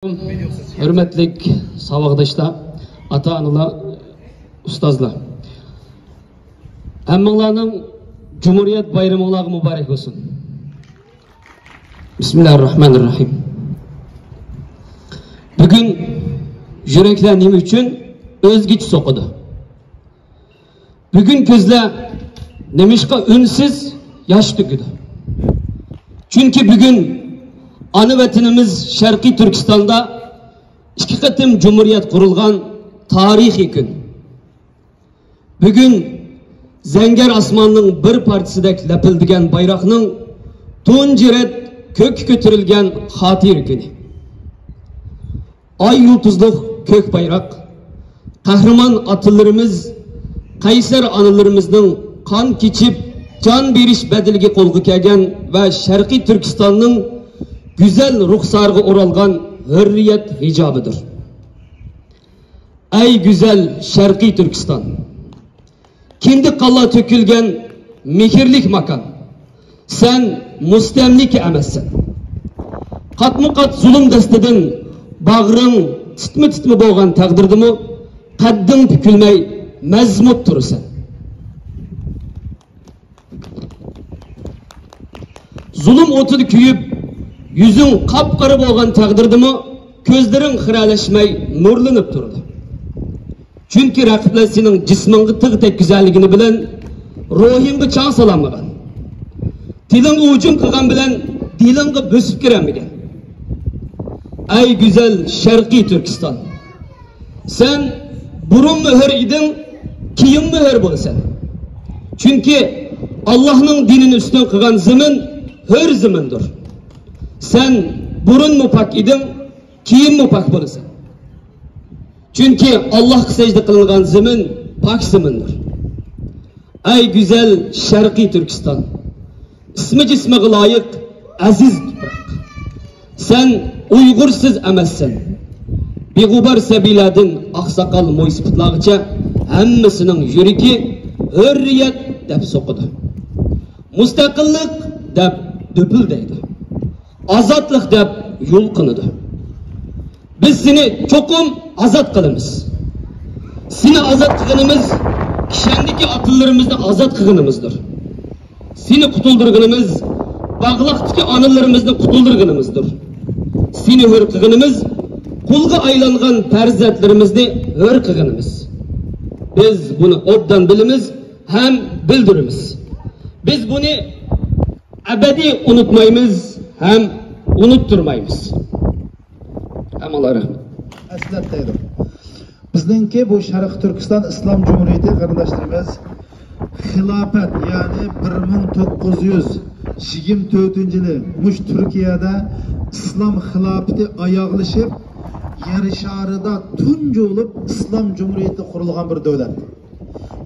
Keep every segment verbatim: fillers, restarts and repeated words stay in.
ھۆرمەتلىك ساۋاقداشلار، ئاتا-ئانىلار، ئۇستازلار. ھەممىڭلارنىڭ جۇمھۇرىيەت بايرىمىڭلارغا مۇبارەك بولسۇن. بىسمىللاھىررەھمانىررەھىم. بۈگۈن يۈرەكلەر نېمە ئۈچۈن ئۆزگىچە سوقىدۇ؟ بۈگۈن كۆزلەر نېمىشقا ئۈنسىز ياش تۆكىدۇ؟ چۈنكى بۈگۈن ئانا ۋەتىنىمىز شەرقىي تۈركىستاندا ئىككى قېتىم جۇمھۇرىيەت قۇرۇلغان تارىخىي كۈن. بۈگۈن زەڭگەر ئاسماننىڭ بىر پارچىسىدەك لەپىلدىگەن بايراقنىڭ تۇنجى رەت كۆككە كۆتۈرۈلگەن خاتىرە كۈنى. ئاي يۇلتۇزلۇق كۆك بايراق، قەھرىمان ئاتىلىرىمىز، قەيسەر ئانىلىرىمىزنىڭ قان كېچىپ، جان بېرىش بەدىلىگە قولغا كەلگەن ۋە شەرقىي تۈركىستاننىڭ گۈزەل رۇخسارىغا ئورالغان ھۆررىيەت ھىجابىدۇر. ئەي گۈزەل شەرقىي تۈركىستان! كىندىك قانلار تۆكۈلگەن مېھىرلىك ماكان. سەن مۇستەملىكە ئەمەسسەن. قاتمۇقات زۇلۇم دەستىدىن باغرىڭ تىتمە-تىتمە بولغان تەقدىردىمۇ، قەددىڭ پۈكۈلمەي، مەزمۇت تۇرىسەن. زۇلۇم ئوتىدا كۆيۈپ، يۈزۈڭ قاپقارا بولغان تەقدىردىمۇ، كۆزلىرىڭ خىرەلەشمەي نۇرلىنىپ تۇرىدۇ. چۈنكى رەقىبلەر سېنىڭ جىسمىڭغا تىغ تەگكۈزەلىگىنى بىلەن روھىڭغا چاڭ سالالمىغان. تىلىڭغا ھۇجۇم قىلغان بىلەن دىلىڭغا بۆسۈپ كىرەلمىگەن. ئەي گۈزەل شەرقىي تۈركىستان! سەن بۇرۇنمۇ ھۆر ئىدىڭ، كېيىنمۇ ھۆر بولىسەن. چۈنكى ئاللاھنىڭ دىنىنى ئۈستۈن قىلغان زېمىن ھۆر زېمىندۇر. سەن بۇرۇنمۇ پاك ئىدىڭ، كېيىنمۇ پاك بولىسەن. چۈنكى ئاللاھقا سەجدە قىلىنغان زېمىن پاك زېمىندۇر. ئەي گۈزەل شەرقىي تۈركىستان! ئىسمى جىسمىغا لايىق ئەزىز تۇپراق. سەن ئۇيغۇرسىز ئەمەسسەن. بىغۇبار سەبىيلەردىن ئاقساقال مويسىپىتلارغىچە ھەممىسىنىڭ يۈرىكى ھۆررىيەت دەپ سوقىدۇ. مۇستەقىللىق دەپ دۈپۈلدەيدۇ. ئازادلىق دەپ يۇلقۇنىدۇ. بىز سېنى چوقۇم ئازاد قىلىمىز. سېنى ئازاد قىلغىنىمىز كىشەندىكى ئاتىلىرىمىزنى ئازاد قىلغىنىمىزدۇر. سېنى قۇتۇلدۇرغىنىمىز باغلاقتىكى ئانىلىرىمىزنى قۇتۇلدۇرغىنىمىزدۇر. سېنى ھۆر قىلغىنىمىز قۇلغا ئايلانغان پەرزەنتلىرىمىزنى ھۆر قىلغىنىمىز. بىز بۇنى ئوبدان بىلىمىز ھەم بىلدۈرىمىز. بىز بۇنى ئەبەدىي ئۇنتۇمايمىز ھەم ئۇنتتۇرمايمىز. ھەممىڭلارغا رەھمەت. ئەسلەپ دەيدۇ. بىزنىڭكى بۇ شەرقىي تۈركىستان ئىسلام جۇمھۇرىيىتى قېرىنداشلىرىمىز خىلاپەت، يەنى بىر مىڭ توققۇز يۈز يىگىرمە تۆتىنچى يىلى مۇشۇ تۈركىيەدە ئىسلام خىلاپىتى ئاياغلىشىپ، يەر شارىدا تۇنجى بولۇپ ئىسلام جۇمھۇرىيىتى قۇرۇلغان بىر دۆلەت.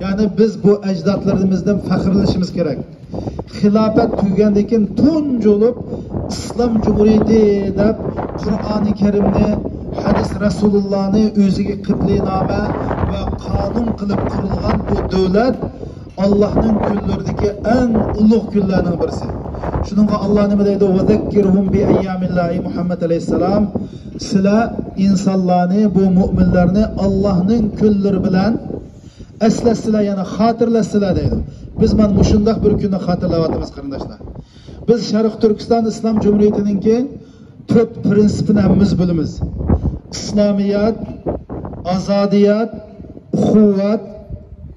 يەنى بىز بۇ ئەجدادلىرىمىزدىن پەخىرلىنىشىمىز كېرەك. خىلاپەت تۈگىگەندىن كېيىن تۇنجى بولۇپ ئىسلام جۇمھۇرىيىتى دەپ قۇرئانى كەرىمنى، ھەدىس رەسۇلۇللانى ئۆزىگە قىبلىنامە ۋە قانۇن قىلىپ قۇرۇلغان بۇ دۆلەت ئاللاھنىڭ كۈنلىرىدىكى ئەڭ ئۇلۇغ كۈنلەرنىڭ بىرسى. شۇنىڭغا ئاللا نېمە دەيدۇ؟ «ۋەزەككىرھۇم بىئەييامىللاھ»، ئەي مۇھەممەد ئەلەيھىسسالام، سىلەر ئىنسانلارنى، بۇ مۆمىنلەرنى ئاللاھنىڭ كۈنلىرى بىلەن ئەسلەتسىلە، يەنى خاتىرىلەتسىلە دەيدۇ. بىز مانا مۇشۇنداق بىر كۈننى خاتىرىلەۋاتىمىز، قېرىنداشلار. بىز شەرقىي تۈركىستان ئىسلام جۇمھۇرىيىتىنىڭكى تۆت پىرىنسىپىنى ھەممىمىز بىلىمىز. ئىسلامىيەت، ئازادىيەت، ئۇخۇۋەت،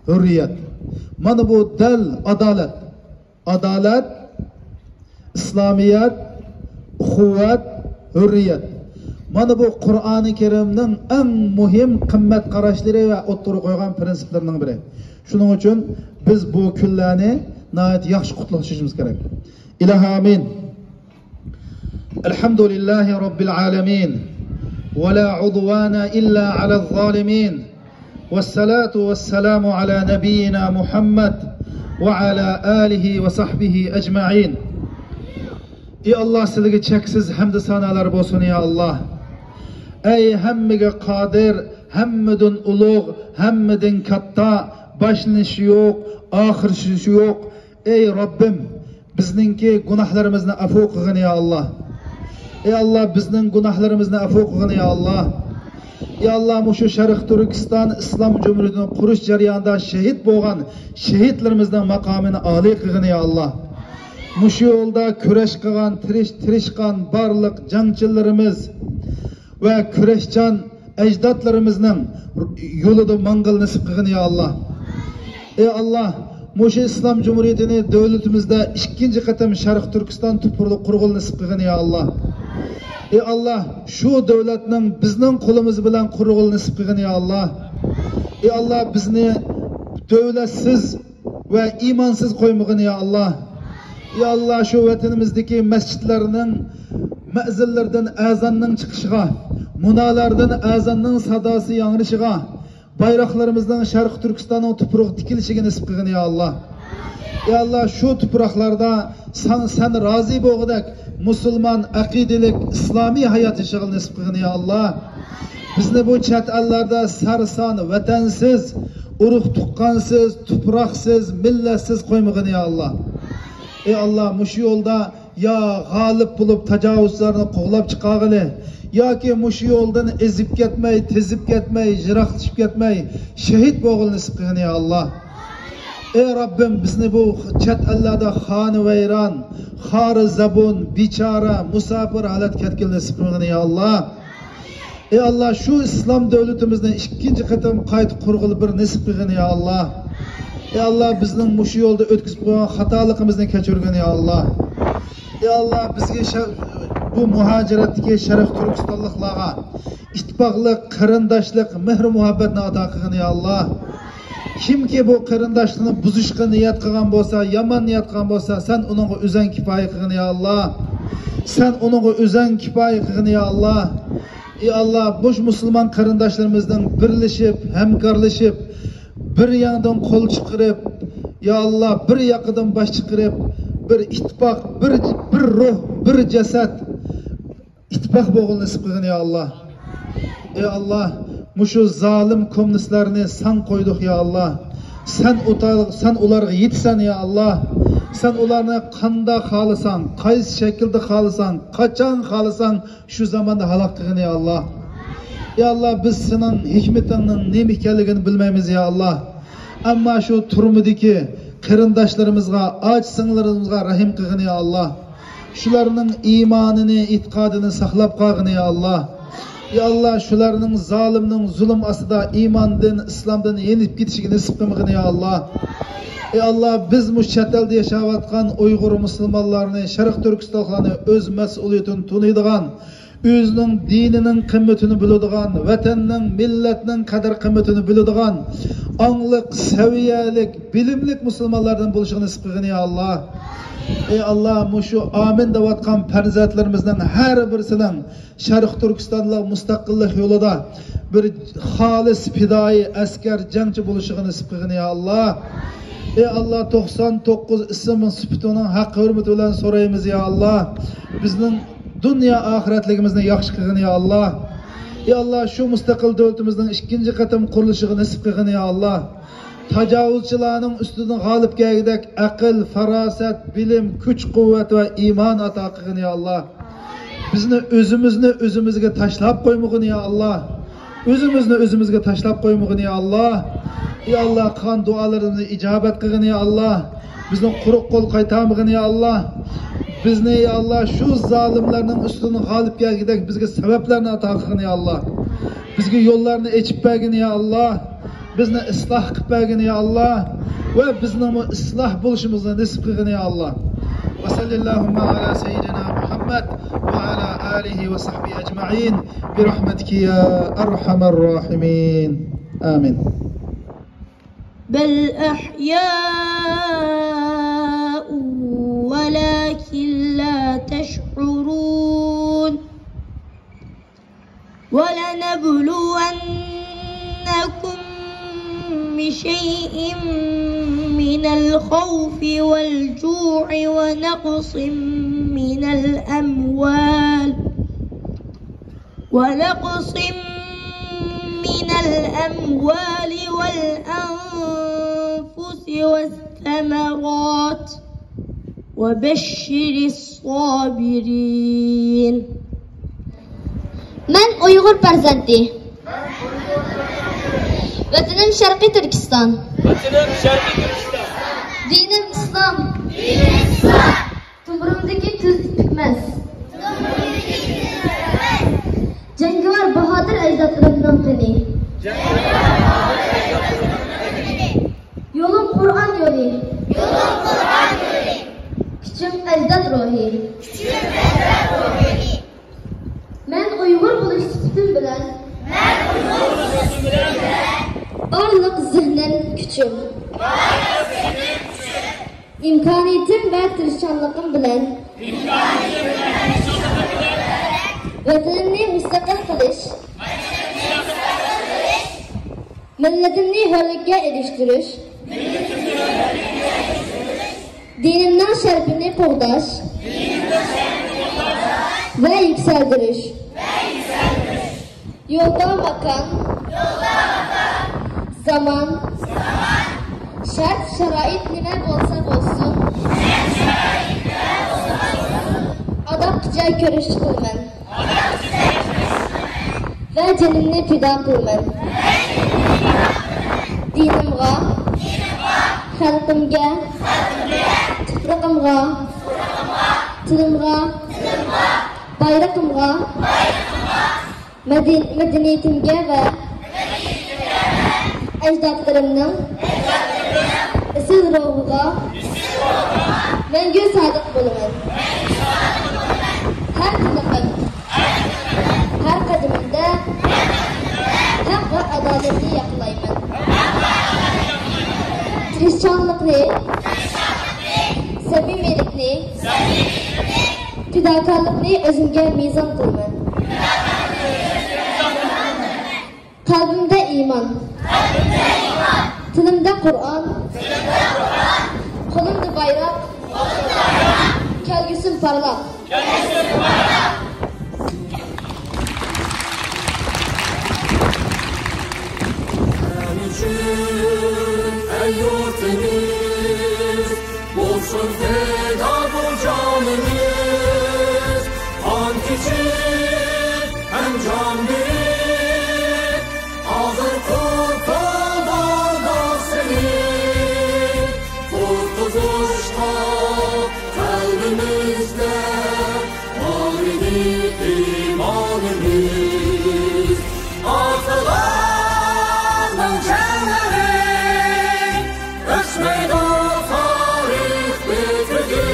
ھۆررىيەت. مانا بۇ دەل ئادالەت. ئادالەت، ئىسلامىيەت، ئۇخۇۋەت، ھۆررىيەت. مانا بۇ قۇرئانى كەرىمنىڭ ئەڭ مۇھىم قىممەت قاراشلىرى ۋە ئوتتۇرىغا قويغان پىرىنسىپلىرىنىڭ بىرى. شۇنىڭ ئۈچۈن بىز بۇ كۈنلەرنى ناھايىتى ياخشى قۇتلۇشىمىز كېرەك. ئىلاھى ئامىن. الحمد لله رب العالمين، ولا عدوان إلا على الظالمين، والصلاة والسلام على نبينا محمد وعلى آله وصحبه أجمعين. ئى ئاللا، سىلىگە چەكسىز ھەمدۇ سانالار بولسۇن، يا ئاللا. ئەي ھەممىگە قادىر، ھەممىدىن ئۇلۇغ، ھەممىدىن كاتتا، باشلىنىشى يوق، ئاخىرلىشىشى يوق، ئەي رەببىم، بىزنىڭكى گۇناھلىرىمىزنى ئەپۇ قىلغىن، يا ئاللا. ئى ئاللا، بىزنىڭ گۇناھلىرىمىزنى ئەپۇ قىلغىن، يا ئاللا. ئى ئاللا، مۇشۇ شەرقىي تۈركىستان ئىسلام جۇمھۇرىيىتىنى قۇرۇش جەريانىدا شېھىت بولغان شېھىتلىرىمىزنىڭ ماقامىنى ئالىي قىلغىن، يا ئاللا. مۇشۇ يولدا كۈرەش قىلغان، تىرىش-، تىرىشقان بارلىق جەڭچىلىرىمىز ۋە كۈرەشچان ئەجدادلىرىمىزنىڭ يولىدا ماڭغىلى نېسىپ قىلغىن، يا ئاللا. ئى ئاللا، مۇشۇ ئىسلام جۇمھۇرىيىتىنى دۆلىتىمىزدە ئىككىنچى قېتىم شەرقىي تۈركىستان تۇپرىقىدا قۇرغىلى نېسىپ قىلغىن، يا ئاللا. ئى ئاللا، شۇ دۆلەتنىڭ بىزنىڭ قولىمىز بىلەن قۇرغىلى نېسىپ قىلغىن، يا ئاللا. ئى ئاللا، بىزنى دۆلەتسىز ۋە ئىمانسىز قويمىغىن، يا ئاللا. يا ئاللا، شۇ ۋەتىنىمىزدىكى مەسچىتلەرنىڭ مەزىنلىرىدىن ئەزاننىڭ چىقىشىغا، مۇنالاردىن ئەزاننىڭ ساداسى ياڭرىشىغا، بايراقلىرىمىزنىڭ شەرقىي تۈركىستاننىڭ تۇپرىقىغا تىكىلىشىگە نېسىپ قىلغىن، يا ئاللا. يا ئاللا، شۇ تۇپراقلاردا ساڭ-، سەن رازى بولغۇدەك مۇسۇلمان ئەقىدىلىك ئىسلامىي ھايات ياشىغىلى نېسىپ قىلغىن، يا ئاللا. بىزنى بۇ چەت ئەللەردە سەرسان، ۋەتەنسىز، ئۇرۇق-تۇغقانسىز، تۇپراقسىز، مىللەتسىز قويمىغىن، يا ئاللا. ئى ئاللا، مۇشۇ يولدا يا غالىب بولۇپ تاجاۋۇزچىلارنى قوغلاپ چىقارغىلى، ياكى مۇشۇ يولدىن ئېزىپ كەتمەي، تېزىپ كەتمەي، يىراقلىشىپ كەتمەي، شېھىت بولغىلى نېسىپ قىلغىن، يا ئاللا. ئى رەببىم، بىزنى بۇ چەت ئەللەردە خانىۋەيران، خارى زەبۇن، بىچارە، مۇساپىر ھالەتكە كەتكىلى نېسىپ قىلغىن، يا ئاللا. ئى ئاللا، شۇ ئىسلام دۆلىتىمىزنى ئىككىنچى قېتىم قايتا قۇرغىلى بىر نېسىپ قىلغىن، يا ئاللا. ئى ئاللا، بىزنىڭ مۇشۇ يولدا ئۆتكۈزۈپ قويغان خاتالىقىمىزنى كەچۈرگىن، يا ئاللا. ئى ئاللا، بىزگە شە-، بۇ مۇھاجىرەتتىكى شەرقىي تۈركىستانلىقلارغا ئىتتىپاقلىق، قېرىنداشلىق، مېھرى مۇھەببەتنى ئاتا قىلغىن، يا ئاللا. كىمكى بۇ قېرىنداشلىقنى بۇزۇشقا نىيەت قىلغان بولسا، يامان نىيەت قىلغان بولسا، سەن ئۇنىڭغا ئۆزەڭ كىپايە قىلغىن، يا ئاللا. سەن ئۇنىڭغا ئۆزەڭ كىپايە قىلغىن، يا ئاللا. ئى ئاللا، مۇشۇ مۇسۇلمان قېرىنداشلىرىمىزنىڭ بىرلىشىپ، ھەمكارلىشىپ، بىر ياندىن قول چىقىرىپ، يا ئاللا، بىر ياقىدىن باش چىقىرىپ، بىر ئىتتىپاق، بىر، بىر روھ، بىر جەسەت، ئىتتىپاق بولغىلى نېسىپ قىلغىن، يا ئاللا. ئى ئاللا، مۇشۇ زالىم كوممۇنىستلارنى ساڭا قويدۇق، يا ئاللا. سەن ئۇتا-، سەن ئۇلارغا يېتىسەن، يا ئاللا. سەن ئۇلارنى قانداق خالىساڭ، قايسى شەكىلدە خالىساڭ، قاچان خالىساڭ، شۇ زاماندا ھالاك قىلغىن، يا ئاللا. يا ئاللا، بىز سېنىڭ ھېكمىتىڭنىڭ نېمە ئىكەنلىكىنى بىلمەيمىز، يا ئاللا. ئەمما شۇ تۈرمىدىكى قېرىنداشلىرىمىزغا، ئاچا-سىڭىللىرىمىزغا رەھىم قىلغىن، يا ئاللا. شۇلارنىڭ ئىمانىنى، ئېتىقادىنى ساقلاپ قالغىن، يا ئاللا. يا ئاللا، شۇلارنىڭ زالىمنىڭ زۇلۇم ئاستىدا ئىماندىن، ئىسلامدىن يېنىپ كېتىشىگە نېسىپ قىلمىغىن، يا ئاللا. ئى ئاللا، بىز مۇشۇ چەت ئەلدە ياشاۋاتقان ئۇيغۇر مۇسۇلمانلارنى، شەرقىي تۈركىستانلىقلارنى ئۆز مەسئۇلىيىتىنى تونۇيدىغان، ئۆزىنىڭ دىنىنىڭ قىممىتىنى بىلىدىغان، ۋەتەننىڭ، مىللەتنىڭ قەدىر-قىممىتىنى بىلىدىغان، ئاڭلىق، سەۋىيەلىك، بىلىملىك مۇسۇلمانلاردىن بولۇشىغا نېسىپ قىلغىن، يا ئاللا. ئى ئاللا، مۇشۇ ئامىن دەۋاتقان پەرزەنتلىرىمىزنىڭ ھەر بىرسىنىڭ شەرقىي تۈركىستانلىق مۇستەقىللىق يولىدا بىر خالىس پىدائىي ئەسكەر جەڭچى بولۇشىغا نېسىپ قىلغىن، يا ئاللا. ئى ئاللا، توقسان توققۇز ئىسىم سۈپىتىنىڭ ھەق ھۆرمىتى بىلەن سورايمىز، يا ئاللا. بىزنىڭ دۇنيا ئاخىرەتلىكىمىزنى ياخشى قىلغىن، يا ئاللا. يا ئاللا، شۇ مۇستەقىل دۆلىتىمىزنىڭ ئىككىنچى قېتىم قۇرۇلۇشىغا نېسىپ قىلغىن، يا ئاللا. تاجاۋۇزچىلارنىڭ ئۈستىدىن غالىب كەلگۈدەك ئەقىل، پاراسەت، بىلىم، كۈچ-قۇۋۋەت ۋە ئىمان ئاتا قىلغىن، يا ئاللا. بىزنى ئۆزىمىزنى ئۆزىمىزگە تاشلاپ قويمىغىن، يا ئاللا. ئۆزىمىزنى ئۆزىمىزگە تاشلاپ قويمىغىن، يا ئاللا. يا ئاللا، قىلغان دۇئالىرىمىزنى ئىجابەت قىلغىن، يا ئاللا. بىزنى قۇرۇق قول قايتارمىغىن، يا ئاللا. بىزنى، يا ئاللا، شۇ زالىملارنىڭ ئۈستىدىن غالىب كەلگۈدەك بىزگە سەۋەبلەرنى ئاتا قىلغىن، يا ئاللا. بىزگە يوللارنى ئېچىپ بەرگىن، يا ئاللا. بىزنى ئىسلاھ قىلىپ بەرگىن، يا ئاللا. ۋە بىزنىڭمۇ ئىسلاھ بولۇشىمىزنى نېسىپ قىلغىن، يا ئاللا. وصل اللهم على سيدنا محمد وعلى آله وصحبه أجمعين برحمتك يا أرحم الراحمين. آمين. بل أحياء ولكن لا تشعرون. ولنبلونكم بشيء من الخوف والجوع ونقص من الأموال، ونقص من الأموال والأنفس والثمرات، وبشر الصابرين. ئۇيغۇر پەرزەنتى. ۋەتىنىم شەرقىي تۈركىستان. ۋەتىنىم شەرقىي تۈركىستان. دىنىم ئىسلام. تومۇرۇمدىكى تۈز پۈكمەس. جەڭگىۋار باھادىر ئەجدادلىرىمنىڭ قېنى. يولۇم قۇرئان يولى. كۈچۈم ئەجداد روھى. مەن ئۇيغۇر بولۇش سۈپىتىم بىلەن، بارلىق زېھنىم، كۈچۈم، ئىمكانىيىتىم ۋە تىرىشچانلىقىم بىلەن ۋەتىنىمنى مۇستەقىل قىلىش، مىللىتىمنى ھۆرلۈككە ئېرىشتۈرۈش، دىنىمنىڭ شەرىپىنى قوغداش ۋە يۈكسەلدۈرۈش. يولدا ماكان، زامان، شەرت-شارائىت نېمە بولسا بولسۇن، ئاداققىچە كۈرەش قىلىمەن. ۋە جېنىمنى پىدا قىلىمەن. دىنىمغا، خەلقىمگە، تۇپرىقىمغا، تىلىمغا، بايرىقىمغا، مەدەن-، مەدەنىيىتىمگە ۋە ئەجدادلىرىمنىڭ ئېسىل روھىغا مەڭگۈ سادىق بولىمەن. ھەر قېتىمىم، ھەر قەدىمىمدە ھەق ۋە ئادالەتنى ياقلايمەن. تىرىشچانلىقنى، سەمىمىيلىكنى، پىداكارلىقنى ئۆزۈمگە مىزان قىلىمەن. قەلبىمدە ئىمان، تىلىمدە قۇرئان، قولۇمدا بايراق، كەلگۈسىم پارلاق. سەن ئۈچۈن، ئەي يۇرتىمىز، بولسۇن پىدا بۇ جانىمىز. قان كېچىپ ھەم جان بېرىپ، ھازىر قۇتۇلدۇردا سېنى قۇتقۇزۇشقا قەلبىمىزدە بار ئىدى ئىمانىمىز. ئاتىلارنىڭ جەڭلىرى ئۆچمەيدۇ، تارىخ بىتىدۇ.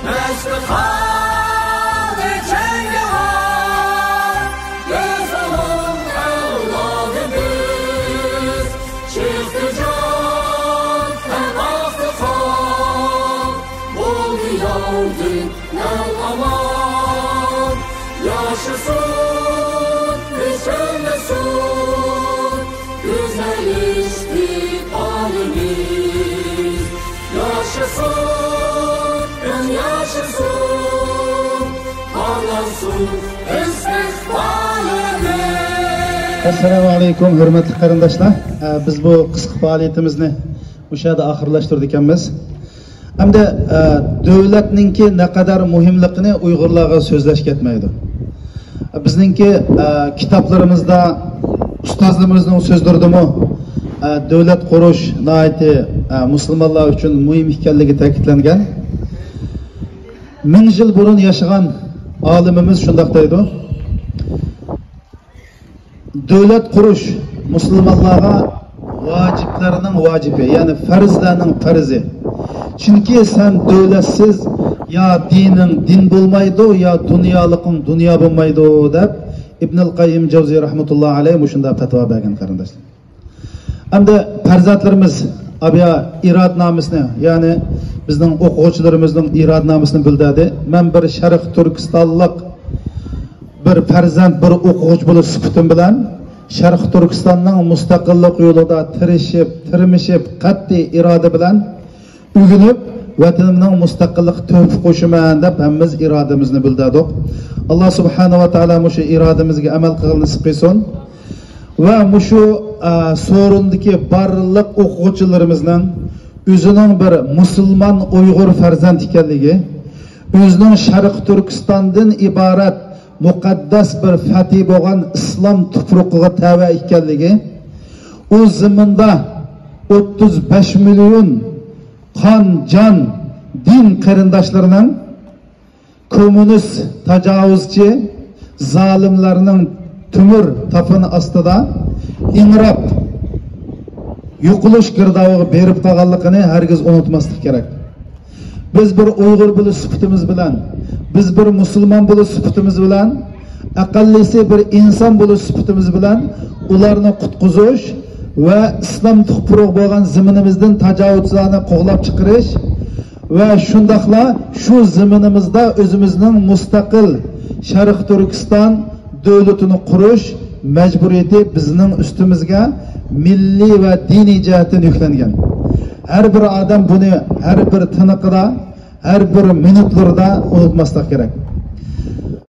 مەستخانە جەڭگىۋار، بىز ئۇنىڭ ئەۋلادى بىز. چىقتى جان ھەم ئاقتى قان، بولدى ياۋدىن ئەل ئامان. ياشىسۇن، ئېچىلمىسۇن گۈزەل ئىستىقبالىمىز. ياشىسۇن، ياشىسۇن، پارلانسۇن ئىستىقبالىمىز. ئەسسالامۇ ئەلەيكۇم، ھۆرمەتلىك قېرىنداشلار. ئە، بىز بۇ قىسقا پائالىيىتىمىزنى مۇشۇ يەردە ئاخىرلاشتۇرىدىكەنمىز. ئەمدى، ئە، دۆلەتنىڭكى نەقەدەر مۇھىملىقىنى ئۇيغۇرلارغا سۆزلەش كەتمەيدۇ. بىزنىڭكى، ئە، كىتابلىرىمىزدا، ئۇستازلىرىمىزنىڭ سۆزلىرىدىمۇ، ئە، دۆلەت قۇرۇش ناھايىتى، ئە، مۇسۇلمانلار ئۈچۈن مۇھىم ئىكەنلىكى تەكىتلەنگەن. مىڭ يىل بۇرۇن ياشىغان ئالىمىمىز شۇنداق دەيدۇ. دۆلەت قۇرۇش مۇسۇلمانلارغا ۋاجىپلارنىڭ ۋاجىپى، يەنى پەرزلەرنىڭ پەرزى. چۈنكى سەن دۆلەتسىز يا دىنىڭ دىن بولمايدۇ، يا دۇنيالىقىڭ دۇنيا بولمايدۇ، دەپ ئىبنۇل قەييىم جەۋزىي رەھمەتۇللاھى ئەلەيھ مۇشۇنداق پەتىۋا بەرگەن، قېرىنداشلار. ئەمدى پەرزەنتلىرىمىز ئابىيا ئىرادىنامىسىنى، يەنى بىزنىڭ ئوقۇغۇچىلىرىمىزنىڭ ئىرادىنامىسىنى بىلدۈردى. مەن بىر شەرقىي تۈركىستانلىق بىر پەرزەنت، بىر ئوقۇغۇچى بولۇش سۈپىتىم بىلەن شەرقىي تۈركىستاننىڭ مۇستەقىللىق يولىدا تىرىشىپ، تىرمىشىپ، قەتئىي ئىرادە بىلەن ئۆگىنىپ، ۋەتىنىمنىڭ مۇستەقىللىقىغا تۆھپە قوشىمەن دەپ ھەممىمىز ئىرادىمىزنى بىلدۈردۇق. ئاللا سۇبھانەھۇ ۋە تائالا مۇشۇ ئىرادىمىزگە ئەمەل قىلغىلى نېسىپ قىلسۇن. ۋە مۇشۇ، ئە، سورۇندىكى بارلىق ئوقۇغۇچىلىرىمىزنىڭ ئۆزىنىڭ بىر مۇسۇلمان ئۇيغۇر پەرزەنتى ئىكەنلىكى، ئۆزىنىڭ شەرقىي تۈركىستاندىن ئىبارەت مۇقەددەس بىر پەتھى بولغان ئىسلام تۇپرىقىغا تەۋە ئىكەنلىكى، ئۇ زېمىندا ئوتتۇز بەش مىليون قان، جان، دىن قېرىنداشلىرىنىڭ كوممۇنىست، تاجاۋۇزچى، زالىملارنىڭ تۆمۈر تاپىنى ئاستىدا ئىڭراپ، يوقىلىش گىردابىغا بېرىپ قالغانلىقىنى ھەرگىز ئۇنتۇماسلىق كېرەك. بىز بىر ئۇيغۇر بولۇش سۈپىتىمىز بىلەن، بىز بىر مۇسۇلمان بولۇش سۈپىتىمىز بىلەن، ئەقەللىسى بىر ئىنسان بولۇش سۈپىتىمىز بىلەن ئۇلارنى قۇتقۇزۇش ۋە ئىسلام تۇپرىقى بولغان زېمىنىمىزدىن تاجاۋۇزچىلارنى قوغلاپ چىقىرىش ۋە شۇنداقلا شۇ زېمىنىمىزدا ئۆزىمىزنىڭ مۇستەقىل شەرقىي تۈركىستان دۆلىتىنى قۇرۇش مەجبۇرىيىتى بىزنىڭ ئۈستىمىزگە مىللىي ۋە دىنىي جەھەتتىن يۈكلەنگەن. ھەر بىر ئادەم بۇنى ھەر بىر تىنىقىدا، ھەر بىر مىنۇتلىرىدا ئۇنتۇماسلىق كېرەك.